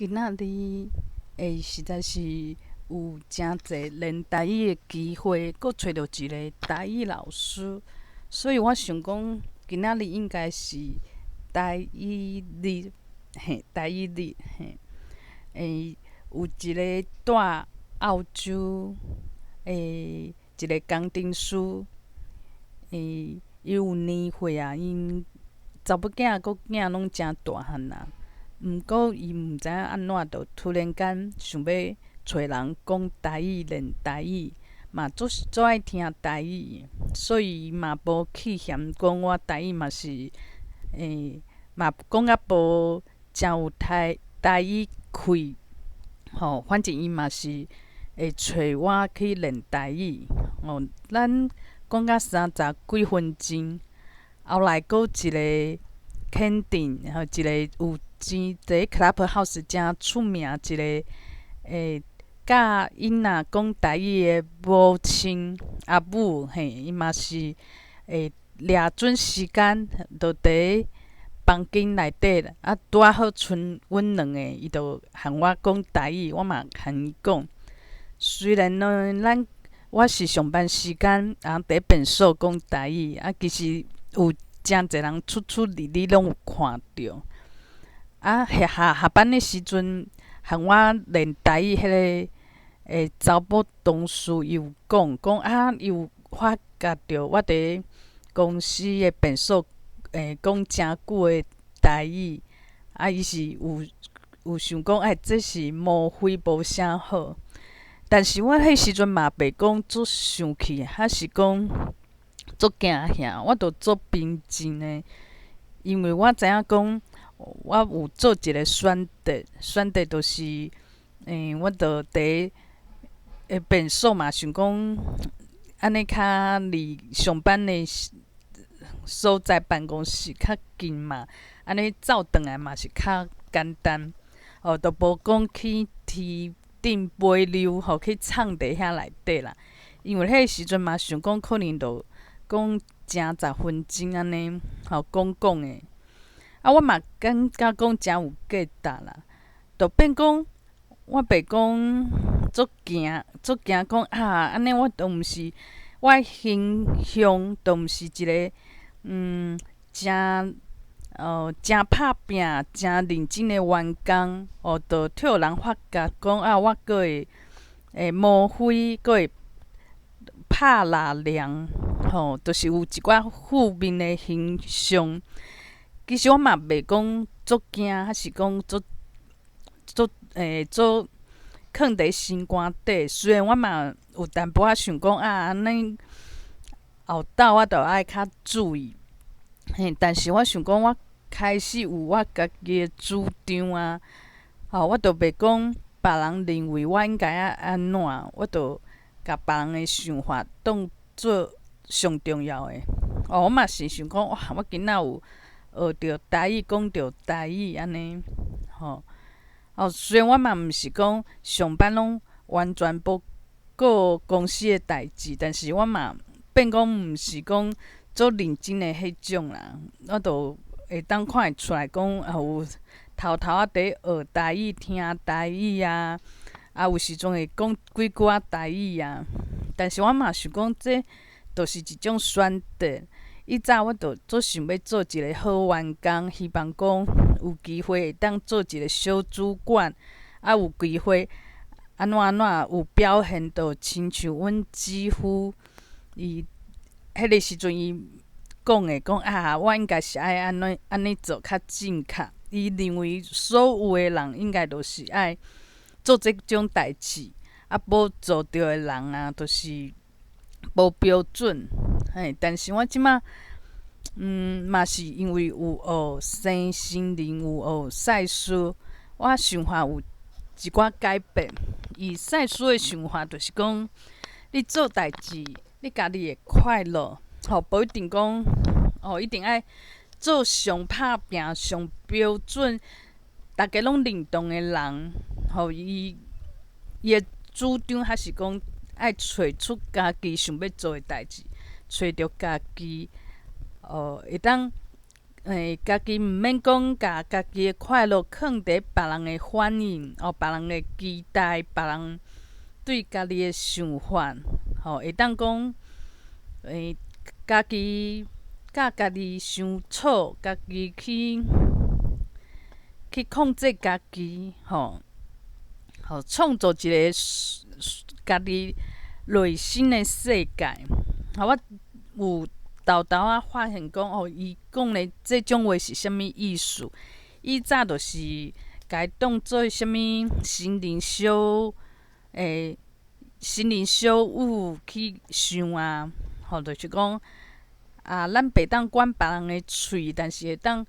今仔日實在是有誠濟練台語的機會，閣揣著一个台語老師，所以我想講，今仔日應該是台語日，嘿，台語日，嘿。有一个蹛澳洲的一个工程師，伊有年歲啊，𪜶查某囝佮囝攏誠大漢啊。毋過伊毋知影按怎，就突然間想欲揣人講台語、練台語，嘛足足愛聽台語，所以伊嘛無去嫌講我台語嘛是嘛講甲無誠有台台語氣，吼，反正伊嘛是會揣我去練台語，吼，咱講甲三十幾分鐘，後來閣一个肯定，吼，一个有錢佇 Clubhouse 誠出名一个教囡仔講台語的母親阿母，嘿，伊嘛是會掠準時間，就佇房間內底，啊，拄仔好賰阮兩个，伊就和我講台語，我嘛和伊講。雖然呢，咱我是上班時間，啊，佇便所講台語，啊，其實有誠濟人出出入入攏有看著。啊，下下班的時陣，和我練台語彼个查某同事伊有講，講啊，伊有發覺著我佇公司的便所講誠久的台語，啊，伊是有有想講，哎，這是莫非無啥好？但是我彼時陣嘛袂講足生氣，還是講足驚嚇，我就足平靜的，因為我知影講，我有做一个選擇，選擇就是，我就佇便所嘛，想講按呢較離上班的所在辦公室較近嘛，按呢走轉來嘛是較簡單，哦，就無講去天頂飛溜吼去藏佇遐內底啦。因為彼个時陣嘛想講可能就講成十分鐘按呢，吼講講的。啊，我嘛感覺講誠有價值啦，就變講我袂講足驚，足驚講啊，按呢我都毋是我的形象，都毋是一个誠誠拍拚、誠認真的員工，哦，就予人發覺講啊，我閣會莫非閣會拍抐人，吼，就是有一寡負面的形象。其實我嘛袂講足驚，還是講足足足囥佇心肝底。雖然我嘛有淡薄仔想講啊，按呢後斗我著愛較注意，嘿，但是我想講，我開始有我家己的主張啊，吼，我著袂講別人認為我應該愛按怎，我著共別人的想法當做上重要的。哦，我嘛是想講，哇，我今仔有學著台語，講著台語按呢，吼。哦，雖然我嘛毋是講上班攏完全無顧公司的代誌，但是我嘛變講毋是講足認真的彼種啦。我就會當看會出來講，啊有偷偷仔佇學台語、聽台語啊，啊有時陣會講幾句仔台語啊。但是我嘛想講，這就是一種選擇。以早我就足想欲做一个好員工，希望講有機會會當做一个小主管，啊有機會按怎按怎有表現，就親像阮姊夫伊彼个時陣伊講的，講啊，我應該是愛按呢按呢做較正確。伊認為所有的人應該都是愛做這種代誌，啊，無做著的人啊，就是無標準。嘿，但是我這馬，嘛是因為有學身心靈，有學賽斯，我想法有一寡改變。以賽斯的想法，就是講，你做代誌，你家己會快樂，吼，無一定講，哦，一定愛做上拍拚、上標準，逐家攏認同的人，吼，伊伊的主張還是講愛揣出家己想欲做的代誌。揣著家己，會當家己毋免講共家己的快樂囥佇別人的反應，哦，別人的期待，別人對家己的想法，吼，會當講，家己佮家己相處，家己去控制家己，吼，吼，創造一个家己內心的世界。吼，我有沓沓仔發現講，哦，伊講的這種話是啥物意思？以早就是共伊當做啥物心靈小心靈小語去想啊，吼，就是講啊，咱袂當管別人的喙，但是會當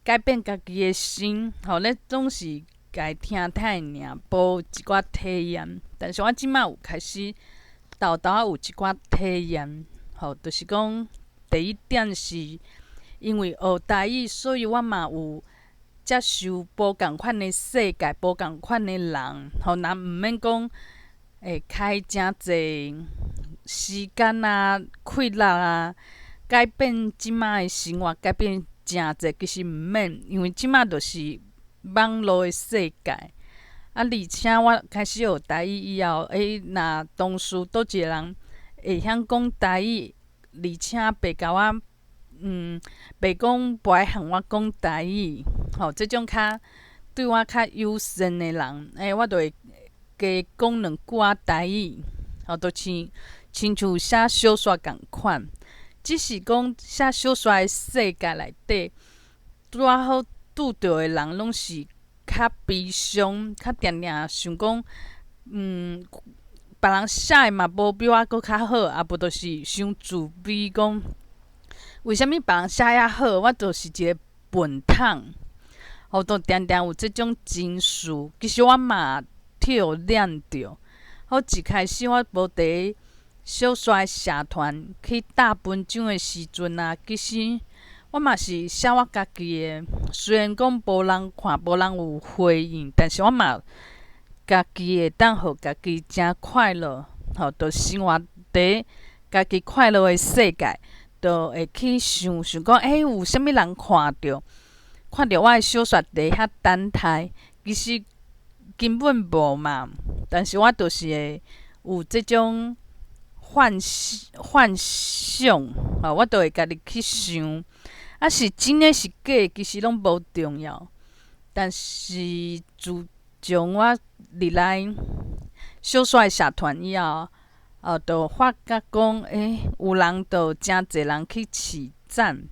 改變家己的心，吼，咱總是共伊聽聽爾，無一寡體驗。但是我這馬有開始沓沓仔有一寡體驗，吼，就是講第一點是因為學台語，所以我嘛有接受無仝款的世界，無仝款的人，吼，若毋免講會開誠濟時間啊、氣力啊，改變這馬的生活，改變誠濟，其實毋免，因為這馬就是網路的世界。啊，而且我開始學台語以後，若同事佗一个人會曉講台語，而且袂共我，袂講無愛向我講台語，吼，這種較對我較友善的人，我就會加講兩句仔台語，吼，就親像寫小說仝款，只是講寫小說的世界內底，拄仔好拄著的人攏是較悲傷，較定定想講，別人寫的嘛無比我閣較好，啊無就是傷自卑，講為啥物別人寫遐好，我就是一个笨桶，吼，就定定有這種情緒。其實我嘛去予染著。好，一開始我無佇小說的社團去貼文章的時陣啊，其實我嘛是寫我家己的，雖然講無人看，無人有回應，但是我嘛家己會當予家己誠快樂，吼，就生活佇家己快樂的世界，就會去想想講，有啥物人看著我的小說佇遐等待，其實根本無嘛，但是我就是會有這種幻想，吼，我就會家己去想，啊是真的是假的，其實攏無重要。但是自從我入來小說的社團以後，就發覺講，有人就誠濟人去揤讚，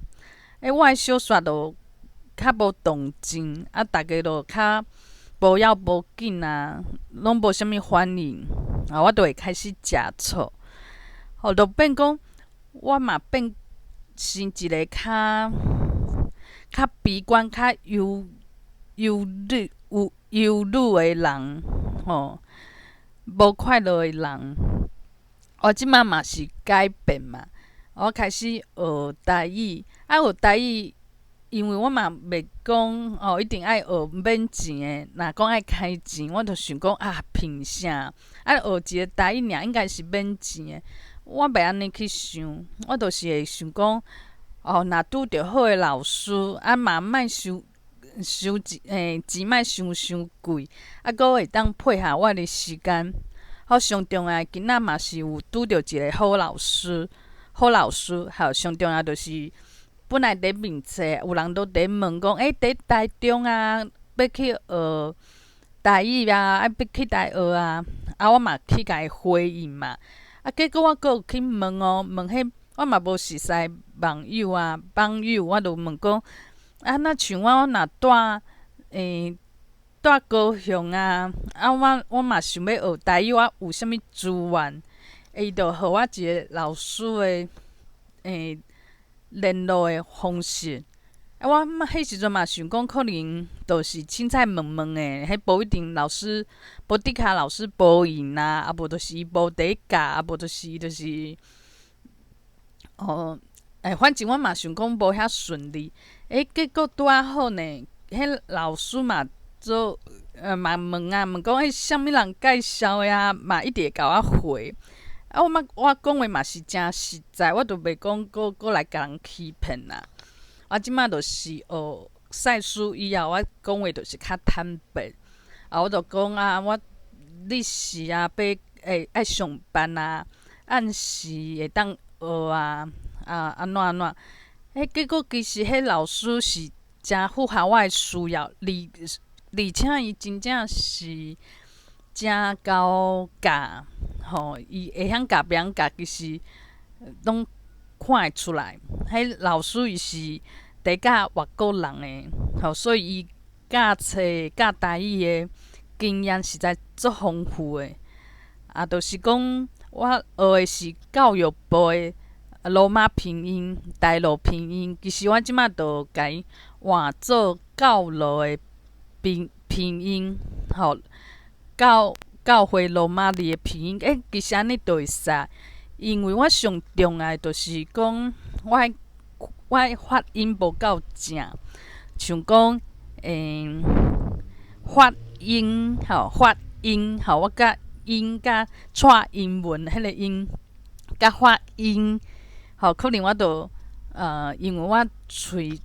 我的小說就較無動靜，啊，逐家就較無要無緊啊，攏無啥物反應，啊，我就會開始食醋，吼，就變講我嘛變成一个較悲觀、較憂慮、有憂慮的人，吼，無快樂的人。我這馬嘛是改變嘛，我開始學台語，啊，學台語，因為我嘛袂講哦，一定愛學免錢的，若講愛開錢，我就想講啊，憑啥？啊，學一个台語爾應該是免錢的，我袂按呢去想，我就是會想講，哦，若拄著好的老師，啊嘛莫傷傷錢莫傷傷貴，啊，閣會當配合我的時間。好，上重要，囡仔嘛是有拄著一个好老師，好老師，還有上重要就是本來佇面冊有人都佇問講，佇台中啊，欲去學台語啊，啊，欲去佗學啊，啊，我嘛去共伊回應嘛。啊，結果我閣有去問哦，問彼我嘛無熟似網友啊，網友我就問講，啊，若像我若蹛高雄啊，啊，我嘛想欲學台語，我有啥物資源？伊就予我一个老師的聯絡的方式。啊，我嘛彼時陣嘛想講，可能就是凊彩問問的，彼無一定老師，無的確老師無閒啊，啊無就是伊無佇教，啊無就是伊就是，哦，反正我嘛想講無遐順利。結果拄仔好呢，彼老師嘛做，嘛問啊，問講啥物人介紹的啊，嘛一直會共我回。啊，我嘛我講話嘛是誠實在，我就袂講閣閣來共人欺騙啦。我這馬就是學賽斯以後，我講話就是較坦白。啊，我就講啊，我日時啊，欲會愛上班啊，按時會當學啊，啊按怎按怎。彼結果其實彼老師是誠符合我的需要，而且伊真正是誠𠢕教，吼，伊會曉教袂曉教，其實攏看會出來。彼老師伊是佇教外國人的，吼，所以伊教冊教台語的經驗實在足豐富的。啊，就是講我學的是教育部的羅馬拼音、大陸拼音，其實我這馬就共伊換做教羅的拼音，吼，教會羅馬字的拼音，欸，其實按呢就會使。因為我上重要的就是講，我的發音無夠正，像講，發音吼，發音吼，我佮音佮蔡英文彼个音佮發音，吼，可能我就因為我喙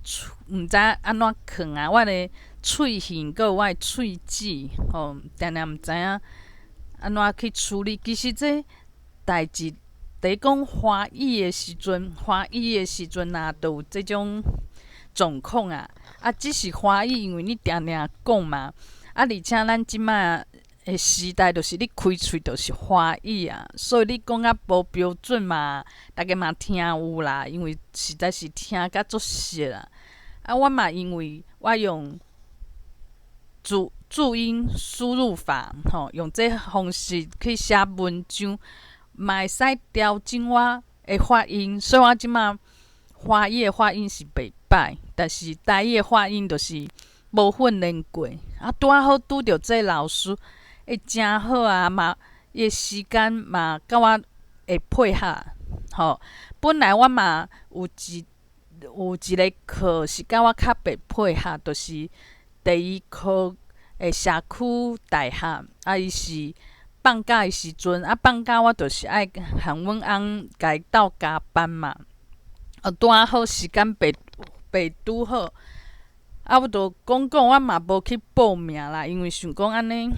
毋知按怎囥啊，我的喙形閣有我的喙齒，吼，定定毋知影按怎去處理。其實這代誌佇講華語的時陣，華語的時陣啊，就有這種狀況啊。啊，只是華語，因為你定定講嘛，啊，而且咱這馬的時代，就是你開喙就是華語啊，所以你講甲無標準嘛，逐家嘛聽有啦，因為實在是聽甲足熟啊。啊，我嘛因為我用注音輸入法，吼，用這方式去寫文章，嘛會使調整我的發音，所以我這馬華語的發音是袂䆀，但是台語的發音就是無訓練過。啊，拄仔好拄著這个老師，會誠好啊，嘛伊的時間嘛佮我會配合，吼。本來我嘛有一个課是佮我較袂配合，就是第一科的社區大學，啊，伊是放假的時陣，啊，放假我就是愛和阮翁共伊鬥加班嘛。啊，拄仔好時間袂拄好，啊，我就講講，我嘛無去報名啦，因為想講按呢，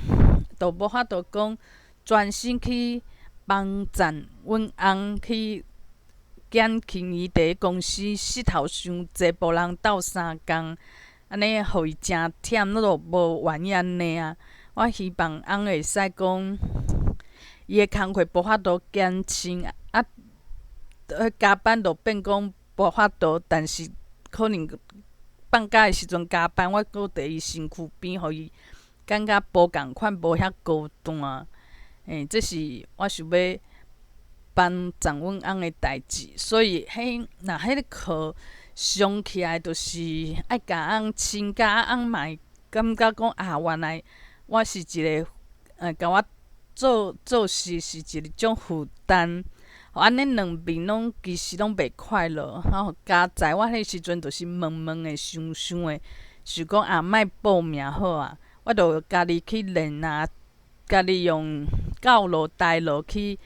就無法度講專心去幫贊阮翁去減輕伊佇公司膝頭傷濟，無人鬥相共，按呢予伊誠忝，我就無願意按呢啊。我希望翁會使講，伊的工課無法度減輕啊，加班就變講無法度，但是可能放假的時陣加班，我閣佇伊身軀邊，予伊感覺無仝款，無遐孤單。欸，這是我想欲幫贊阮翁的代誌，所以彼若彼个課上起來，就是愛共翁請假，翁嘛會感覺講啊，原來我是一个，共我做做事是一種負擔。按呢兩面攏其實攏袂快樂，吼。佳哉我彼時陣就是悶悶的、想想的，想講啊，莫報名好啊，我就家己去練啊，家己用教羅台羅去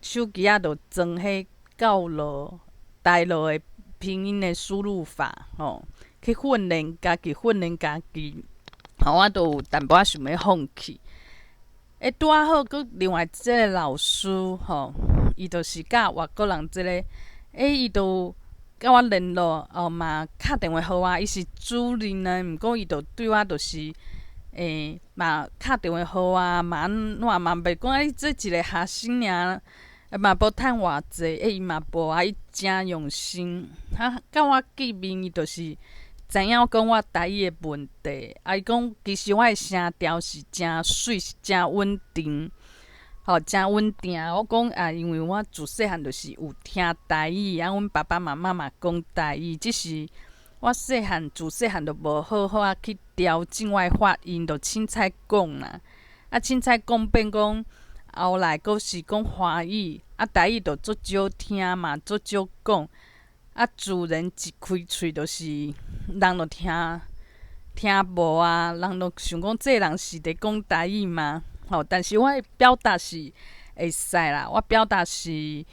手機仔就裝彼教羅台羅的拼音的輸入法，吼，去訓練家己，訓練家己，吼，我都有淡薄仔想欲放棄。欸，拄仔好，閣另外這个老師，吼，伊就是教外國人這個，欸，伊就佮我聯絡，哦嘛敲電話予我，伊是主任呢，毋過伊就對我就是，欸，嘛敲電話予我，嘛按怎嘛袂講啊，你這一个學生爾，嘛無趁偌濟，欸，伊嘛無啊，伊誠用心，啊，佮我見面，伊就是知影講我台語的問題，啊，伊講其實我的聲調是誠媠，是誠穩定，吼，誠穩定。我講啊，因為我自細漢就是有聽台語，啊，阮爸爸媽媽嘛講台語，只是我細漢自細漢就無好好仔去調整我的發音，就凊彩講啦。啊，凊彩講變講後來閣是講華語，啊，台語就足少聽嘛，足少講。啊，自然一開喙就是人就聽聽無啊，人就想講這人是佇講台語嗎？吼，但是我的表達是會使啦，我表達是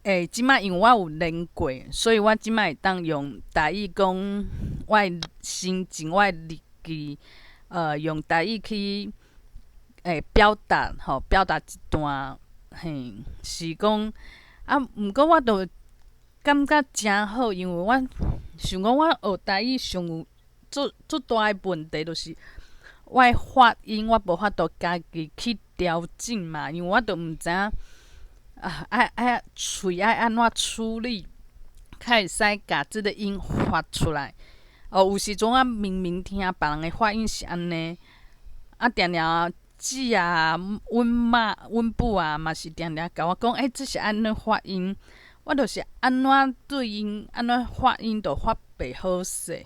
欸，這擺因為我有練過，所以我這擺會當用台語講我的心情、我的日記，用台語去表達吼，表達一段，嘿，是講啊，毋過我就感覺誠好，因為我想講我學台語上有足足大的問題，就是我的發音我無法度家己去調整嘛，因為我都毋知影啊，愛愛喙愛按怎處理，較會使共這个音發出來。哦，有時陣我明明聽別人的發音是按呢，啊，定定姊啊，阮媽、阮母啊，嘛是定定共我講，欸，這是按怎發音，我就是按怎對𪜶按怎發音都發袂好勢。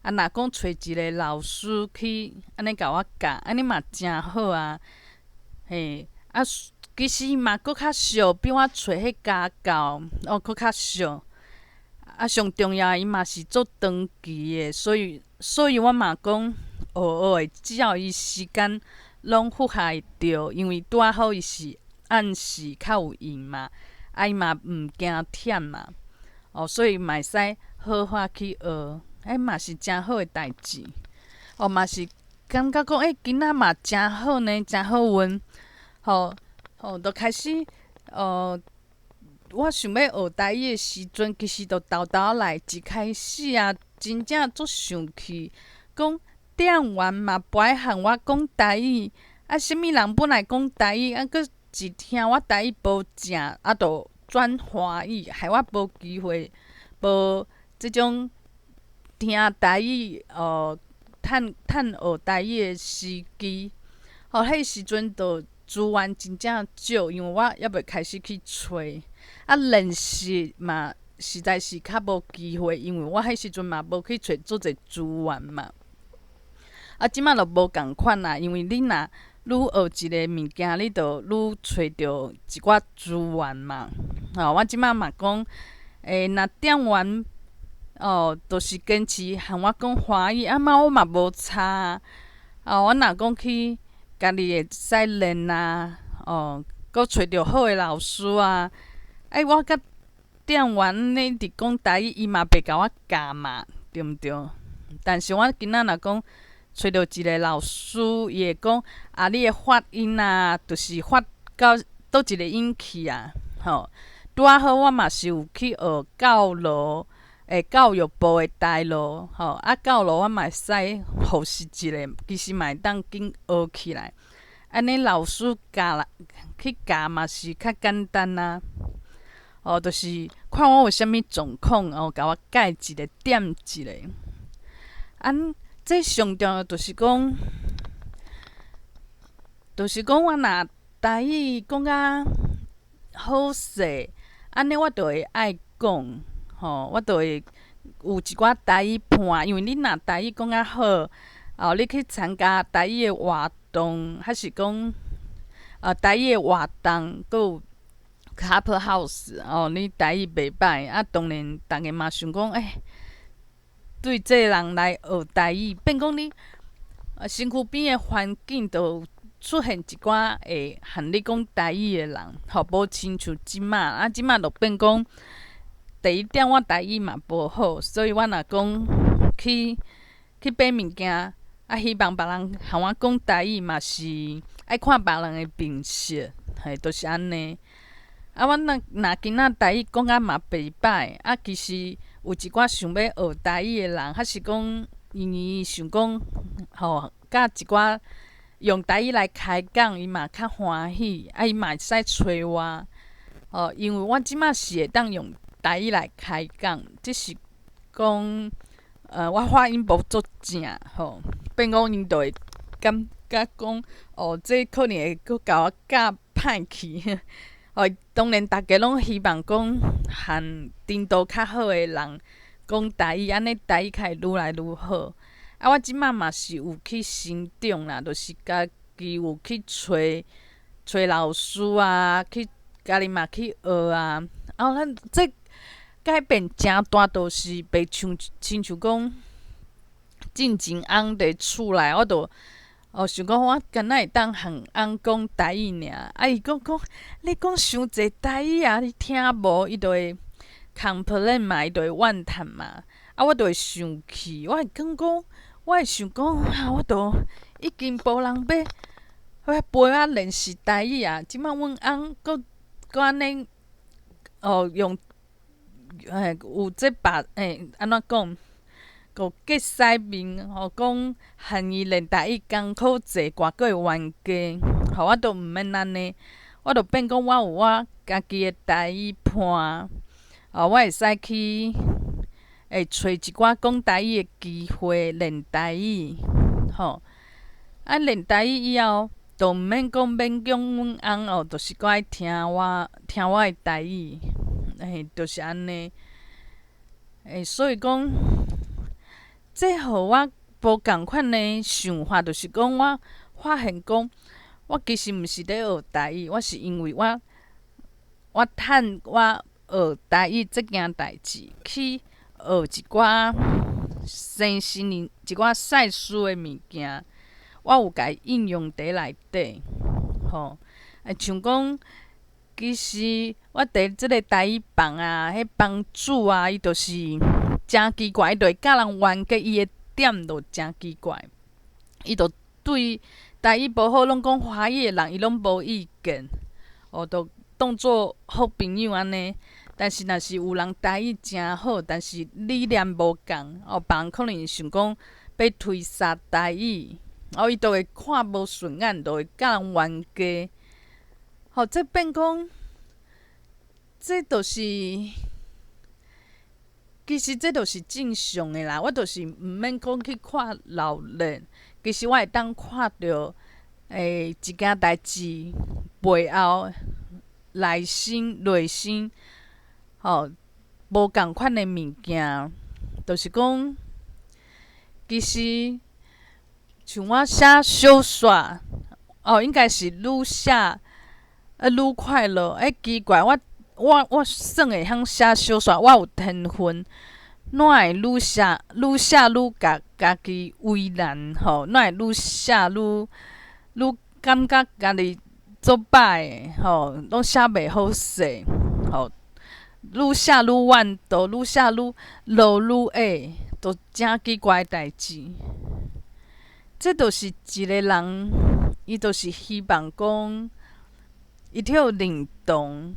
啊，若講揣一个老師去按呢共我教，按呢嘛誠好啊。嘿，啊，其實嘛閣較俗，比我揣彼家教哦，閣較俗。啊，上重要伊嘛是做長期的，所以我嘛講學學的，只要伊時間攏符合會著，因為拄仔好伊是按時較有閒嘛，啊伊嘛毋驚忝嘛，哦，所以嘛會使好好去學，欸嘛是誠好的代誌。哦，嘛是感覺講，欸，囡仔嘛誠好呢，誠好運，吼吼，就開始，我想欲學台語的時陣，其實就沓沓仔來，一開始啊，真正足生氣，講店員嘛不愛和我講台語，啊，啥物人本來講台語，啊，閣一聽我台語無正，啊，就轉華語，害我無機會，無這種聽台語，哦，趁趁學台語的時機。吼，彼時陣就資源真正少，因為我猶未開始去揣，啊，練習嘛實在是較無機會，因為我彼時陣嘛無去揣足濟資源嘛。啊，這擺就無仝款啦，因為你若愈學一个物件，你就愈揣著一寡資源嘛。吼，我這擺嘛講，欸，若店員哦，就是堅持和我講華語，啊嘛我嘛無差啊。哦，我若講去家己會使練啊，哦，閣揣著好的老師啊，欸，我佮店員咧佇講台語，伊嘛袂共我教嘛，對毋對？但是我今仔若講揣著一个老師，伊會講啊，你的發音啊，就是發到佗一个音去啊，吼。拄仔好，我嘛是有去學教路，欸，教育部的台路，吼，啊，教路我嘛會使復習一下，其實嘛會當緊學起來。按呢老師教啦，去教嘛是較簡單啊。哦，就是看我有啥物狀況，哦，共我改一下，點一下。啊，這上重要就是講，就是講我若台語講較好勢，按呢我就會愛講，吼，我就會有一寡台語伴，因為你若台語講較好，哦，你去參加台語的活動，還是講，台語的活動，閣有 Clubhouse，哦，你台語袂歹，啊，當然逐家嘛想講，欸，對這个人來學台語，變講你身軀邊的環境就出現一寡會和你講台語的人，吼，無親像這馬，啊，這馬就變講，第一點我台語嘛無好，所以我若講去去買物件，啊，希望別人和我講台語嘛是愛看別人的面色，嘿，就是按呢。啊，我若若今仔台語講甲嘛袂歹，啊，其實有一寡想欲學台語的人，還是講因為想講，吼，佮一寡用台語來開講，伊嘛較歡喜，啊，伊嘛會使揣我，哦，因為我這馬是會當用台語來開講，只是講，我發音無足正，吼，變講𪜶就會感覺講，哦，這可能會閣共我教歹去。哦，當然，逐家攏希望講和程度較好的人講台語，按呢台語較會愈來愈好。啊，我這馬嘛是有去成長啦，就是家己有去揣揣老師啊，去家己嘛去學啊。啊，咱這改變誠大，就是袂像親像講進前尪佇厝內，我就哦，想講我敢若會當和翁講台語爾，啊，伊閣講你講傷濟台語啊，你聽無？伊就會 complain 嘛，伊就會怨嘆嘛，啊，我就會生氣，我會感覺，我會想講啊，我都已經無人欲陪我練習台語啊，這擺阮翁閣閣按呢，哦，用，欸，有這把，欸，按怎講？閣結屎面，吼，講嫌伊練台語功課濟，閣會冤家，吼，我都毋免按呢，我就變講我有我家己的台語伴，哦，我會使去會揣一寡講台語的機會練台語，吼，啊練台語以後，就毋免講勉強阮翁哦，就是閣愛聽我的台語，欸，就是按呢，欸，所以講，這予我無仝款的想法，就是講我發現講，我其實毋是咧學台語，我是因為我趁我學台語這件代誌，去學一寡身心靈、一寡賽斯的物件，我有共伊應用佇內底，吼，啊，像講，其實我佇這個台語房啊，彼房主啊，伊就是誠奇怪，伊就會佮人冤家，伊的點就誠奇怪，伊就對台語無好，攏講華語的人，伊攏無意見，哦，就當做好朋友按呢。但是若是有人台語誠好，但是理念無仝，哦，別人可能想講欲推捒台語，哦，伊就會看無順眼，就會佮人冤家。吼，這變講，這就是，其實這就是正常的啦。我就是毋免講去看鬧熱，其實我會當看著，欸，一件代誌背後內心內心，吼，無仝款的物件，就是講，其實像我寫小說，哦，應該是愈寫愈快樂。欸，奇怪，我算會曉寫小說，我有天分，哪會愈寫愈寫愈共家己為難？吼，哪會愈寫愈愈感覺家己足歹的？吼，攏寫袂好勢，吼，愈寫愈怨妒，愈寫愈落愈下，都誠奇怪的代誌。這就是一個人，伊就是希望講，伊去予認同。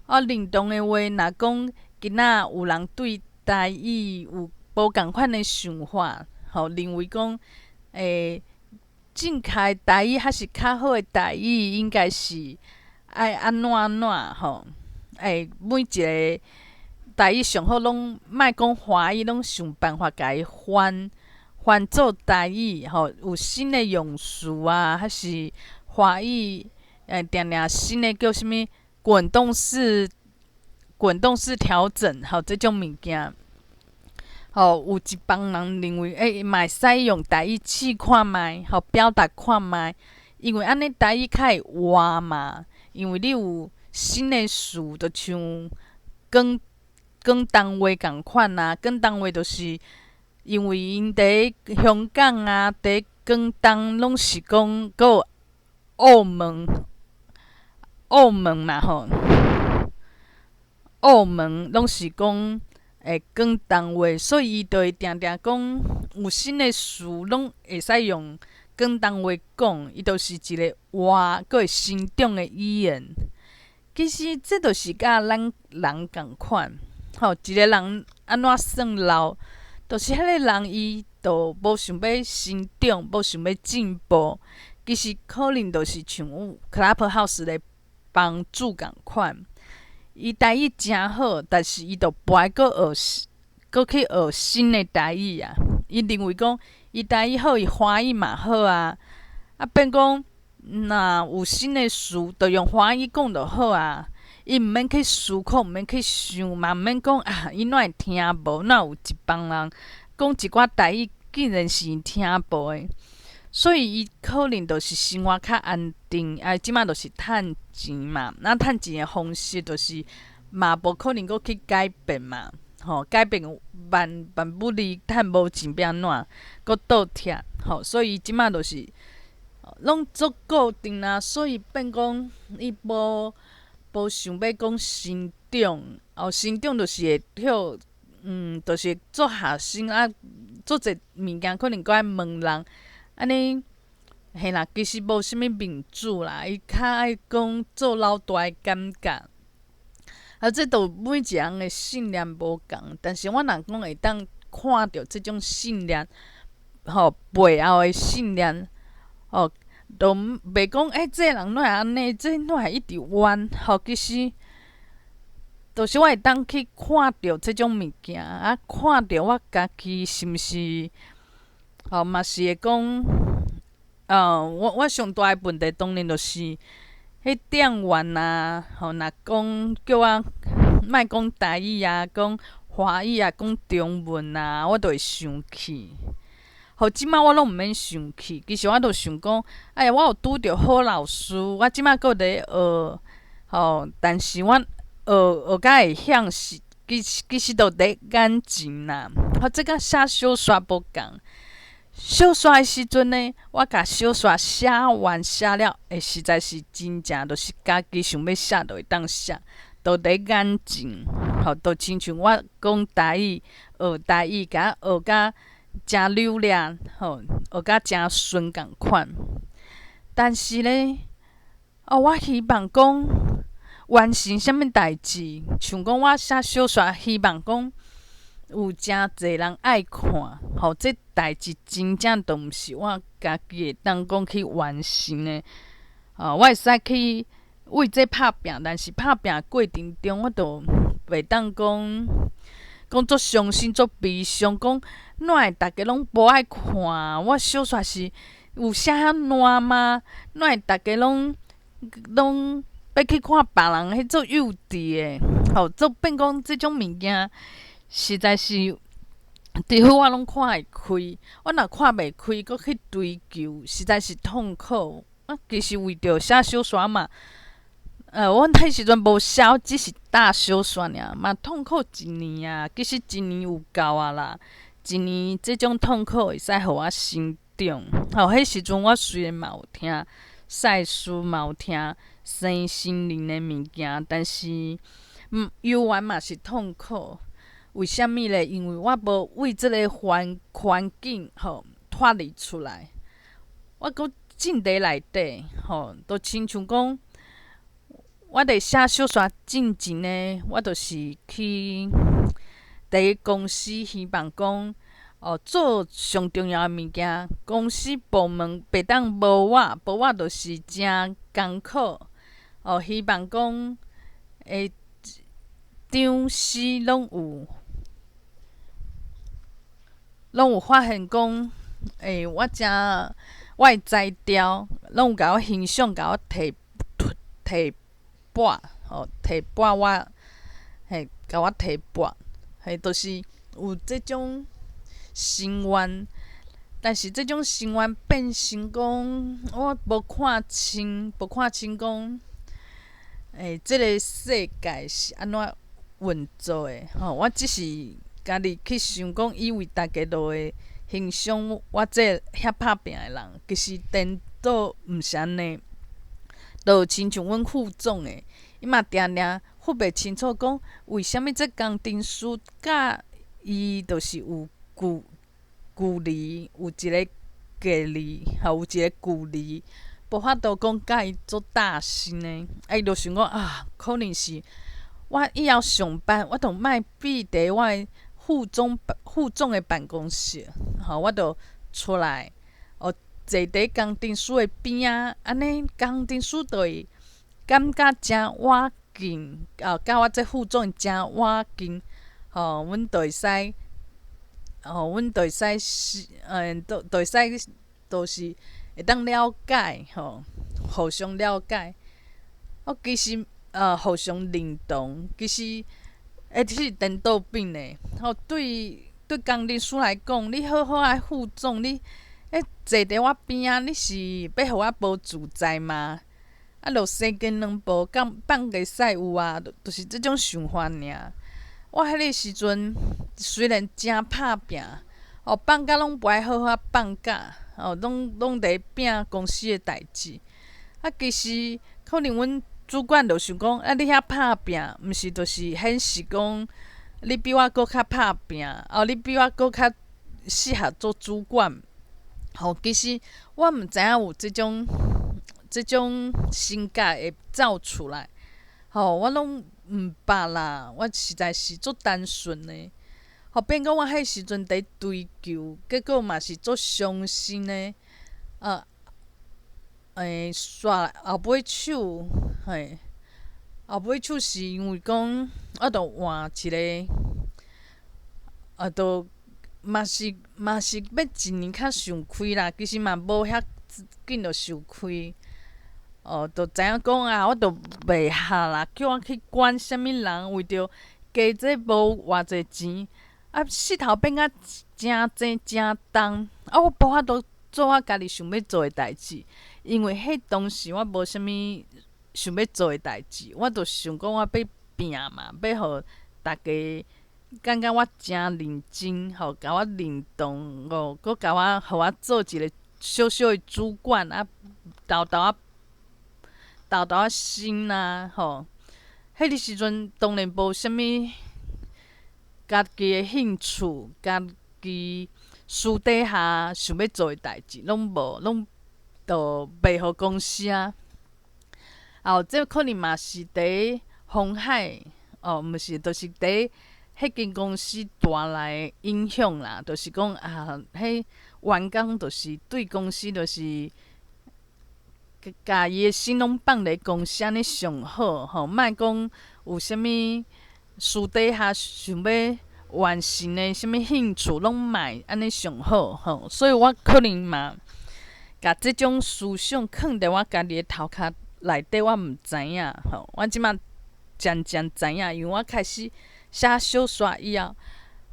啊，認同的話，若講今仔有人對台語有無仝款的想法，吼，認為講，欸，正確的台語還是較好的台語，應該是愛按怎按怎吼？欸，每一個台語上好攏莫講華語，攏想辦法共伊翻翻做台語，吼，有新的用詞啊，還是華語，欸，定定新的叫啥物？滾動式調整，吼，這種物件，吼，有一幫人認為，欸，嘛會使用台語試看覓，吼，表達看覓，因為按呢台語較會活嘛，因為你有新的詞，就像廣東話仝款啊，廣東話就是因為𪜶佇香港啊，佇廣東攏是講，閣有澳門。澳門嘛吼，澳門攏是講會廣東話，所以伊就會定定講有新的詞，攏會使用廣東話講，伊就是一個活閣會成長的語言。其實這就是佮咱人仝款，吼，一個人按怎算老，就是彼個人伊就無想欲成長，無想欲進步。其實可能就是像有 Clubhouse 的房主仝款，伊台語誠好，但是伊就無愛閣學，閣去學新的台語啊。伊認為講，伊台語好，伊華語嘛好啊。啊，變講若有新的詞，就用華語講就好啊。伊毋免去思考，毋免去想，嘛毋免講啊，伊哪會聽無？哪有一幫人講一寡台語，竟然是𪜶聽無的？所以伊可能就是生活較安定，啊，這擺就是趁錢嘛。那趁錢的方式就是嘛，無可能閣去改變嘛。吼，改變萬萬不離趁無錢欲按怎，閣倒貼，吼，所以這馬就是攏足固定啊，所以變講伊無無想欲講成長，哦，成長就是會予，就是做學生啊，足濟物件可能閣愛問人，按呢，嘿啦，其實無啥物民主啦，伊較愛講做老大的感覺。啊，這都每一个人的信念無仝，但是我若講會當看著這種信念，吼，背後的信念，吼，都袂講欸，這个人哪會按呢？這哪會一直冤？吼，其實，就是我會當去看著這種物件，啊，看著我家己是毋是，吼，嘛是會講，我上大的問題當然就是，彼店員啊，吼，若講叫我莫講台語啊，講華語啊，講中文啊，我就會生氣。吼，這馬我攏毋免生氣，其實我就想講，哎呀，我有拄著好老師，我這馬閣佇學，吼，但是我學學甲會曉是，其實就佇眼前啦。吼，這佮寫小說無仝。小說的時陣呢，我共小說寫完寫了，欸，實在是真正就是家己想欲寫就會當寫，就佇眼前，吼，就親像我講台語，學台語，共學甲誠流利，吼，學甲誠順仝款。但是呢，哦，我希望講完成啥物代誌，像講我寫小說，希望講有誠濟人愛看，吼，這代誌真正都毋是我家己會當講去完成的。哦，我會使去為這拍拚，但是拍拚過程中，我就袂當講講足傷心、足悲傷，講哪會逐家攏無愛看？我小說是有寫遐爛嗎？哪會逐家攏攏欲去看別人彼足幼稚的？吼，做變講這種物件，實在是，除非我攏看會開，我若看袂開，閣去追求，實在是痛苦。啊，其實為著寫小說嘛，阮彼時陣無寫，只是打小說爾，嘛痛苦一年啊。其實一年有夠啊啦，一年這種痛苦會使予我成長。吼，彼時陣我雖然嘛有聽賽斯，嘛有聽身心靈的物件，但是，猶原嘛是痛苦。為啥物咧？因為我無為這个環環境吼脫離出來，我閣進佇內底吼，都親像講，我佇寫小說進前呢，我就是去第一公司，希望講哦做上重要的物件，公司部門袂當無我，無我就是誠艱苦哦。希望講會長司攏有。攏有發現講，欸，我誠我的才調，攏有共我欣賞，共我提提拔，吼，提拔我，嘿，共我提拔，嘿，就是有這種心願。但是這種心願變成講，我無看清，無看清講，欸，這个世界是按怎運作的，吼，我只是家己去想講，以為逐家都會欣賞我這遐拍拚的人，其實顛倒毋是按呢。就親像阮副總的，伊嘛定定分袂清楚講，為啥物這工程師佮伊就是有距距離，有一个隔離，吼，有一个距離，無法度講佮伊做搭心呢。啊，伊就想講啊，可能是我以後上班，我都莫避佇我的副總副總的辦公室，吼，我就出來，哦，坐佇工程師的邊仔，按呢工程師就會感覺誠倚近，哦，佮我這副總誠倚近，吼，阮就會使，吼，阮就會使是，就就會使，就是會當了解，吼，互相了解。我其實，互相認同，其實，欸，這是顛倒變的。吼，對對工程師來講，你好好仔副總，你欸坐佇我邊仔，你是欲予我無自在嗎？啊，就三更兩步，敢放袂使有啊，就是這種想法爾。我彼个時陣雖然誠拍拚，哦，放假攏無愛好好放假，哦，攏佇拚公司的代誌。啊，其實可能阮主管就想講，啊，你遐拍拚，毋是就是顯示講你比我閣較拍拚，哦，你比我閣較適合做主管。吼，其實我毋知影有這種性格會走出來，吼，我攏毋捌啦，我實在是足單純的。吼，變講我彼時陣佇追求，結果嘛是足傷心的。啊，煞後尾手，嘿，後尾手是因為講，我著換一个，啊，著嘛是欲一年較想開啦，其實嘛無遐緊就想開。哦，就知影講啊，我著袂合啦，叫我去管啥物人，為著加這無偌濟錢，啊，勢頭變甲誠濟誠重，啊，我無法度做我家己想欲做的代誌，因為彼當時我無啥物想欲做的代誌，我就想講我欲拚嘛，欲予逐家感覺我誠認真，吼，共我認同，哦，閣共我予我做一个小小的主管啊，沓沓仔沓沓仔薪啊，吼。彼个時陣當然無啥物家己的興趣，家己私底下想欲做的代誌，攏無，攏都賣予公司啊。哦，這可能嘛是佇鴻海，哦，毋是，就是佇彼間公司帶來的影響啦。就是講啊，彼員工就是對公司就是共伊的心攏放佇公司按呢上好，吼，莫講有啥物私底下想欲完成的啥物興趣，攏莫按呢上好，吼。所以我可能嘛，共這種思想囥佇我家己的頭殼內底，我毋知影，吼。我這馬漸漸知影，因為我開始寫小說以後，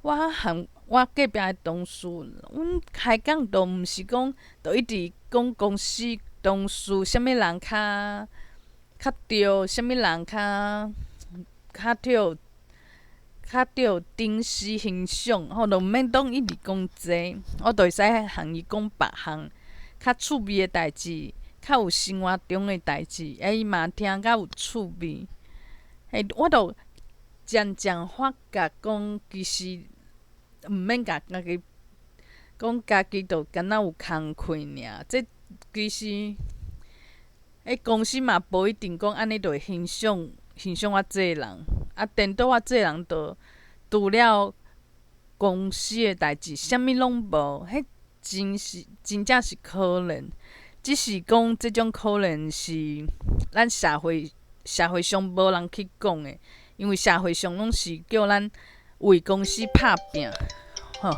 我和我隔壁的同事，阮開講都毋是講，都一直講公司同事啥物人較對，啥物人較對頂死欣賞，吼，就毋免當一直講這個，我就會使和伊講別項較趣味的代誌，較有生活中的代誌，欸，伊嘛聽甲有趣味。欸，我就漸漸發覺講，其實毋免共家己講家己就敢若有工課爾，這其實，欸，公司嘛無一定講按呢就會欣賞我這个人，啊，顛倒我這个人就除了公司的代誌，啥物攏無，彼真是真正是可憐。只是講這種可憐是咱社會上無人去講的，因為社會上攏是叫咱為公司拍拚，吼。